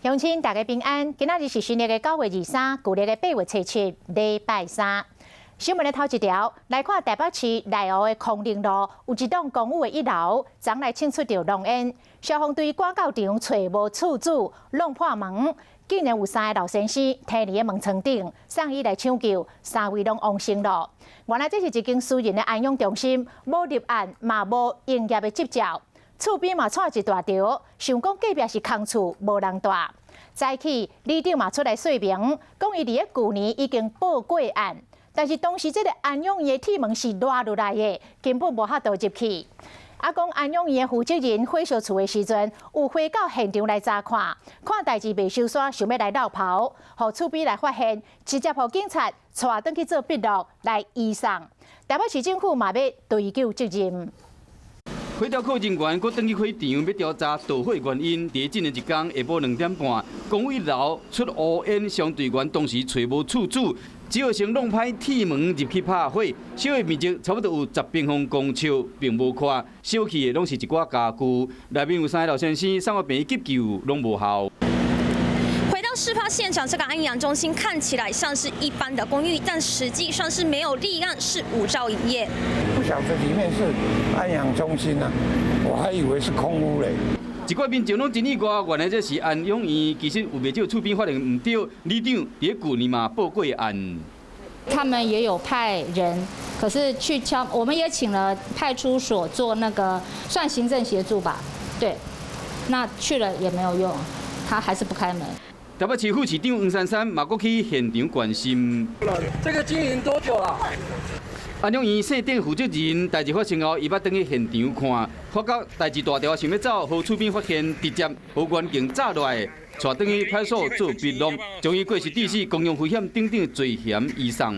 鄉親大家平安，今仔日是新曆的9月23，舊曆的8月初7，禮拜三。新聞的頭一條來看，台北市內湖的康寧路有一棟公寓的一樓，昨來衝出著濃煙，消防隊趕到場揣無厝主，弄破門，竟然有三个老先生䖙佇咧門窗頂，送醫來搶救，三位攏往生囉。原來這是一間私人的安養中心，無立案嘛無營業的執照，厝邊嘛竄一大條，想講隔壁是空厝，無人住。早起里長嘛出來說明，講伊佇咧舊年已經報過案。但是當時這个安養院的鐵門是賴落來的，根本無法度入去。啊，講安養院的負責人火燒厝的時陣，有飛到現場來查看，看代誌未收煞，想欲來落跑，予厝邊來發現，直接予警察帶轉去做筆錄來移送。台北市政府嘛欲追究責任。火調課人員閣轉去火場，欲調查導火原因。佇這一天下晡2點半，公寓樓出烏煙，消防隊員當時揣無厝主，只好先弄歹鐵門入去拍火。燒的面積差不多有10平方公尺，並無寬。燒去的攏是一寡家具，內面有三个老先生送到病院急救，攏無效。回到事發現場，這個安養中心看起來像是一般的公寓，但實際上是沒有立案，是無照營業。不曉得裡面是安養中心啊，我還以為是空屋嘞。一寡民眾攏真意外，原來這是安養院，其實有袂少厝邊發現毋對，里長佇舊年嘛報過案。他們也有派人，可是去敲，我們也請了派出所做那個算行政協助吧，對，那去了也沒有用，他還是不開門。台北市副市長黃珊珊嘛，閣去現場關心。這個經營多久了？安養院姓鄧負責人，代誌發生後，伊捌轉去現場看，發覺代誌大條，想欲走，予厝邊發現，直接予原形炸落來，帶轉去派出所做筆錄，將伊過失致死、公用危險等等罪嫌移送。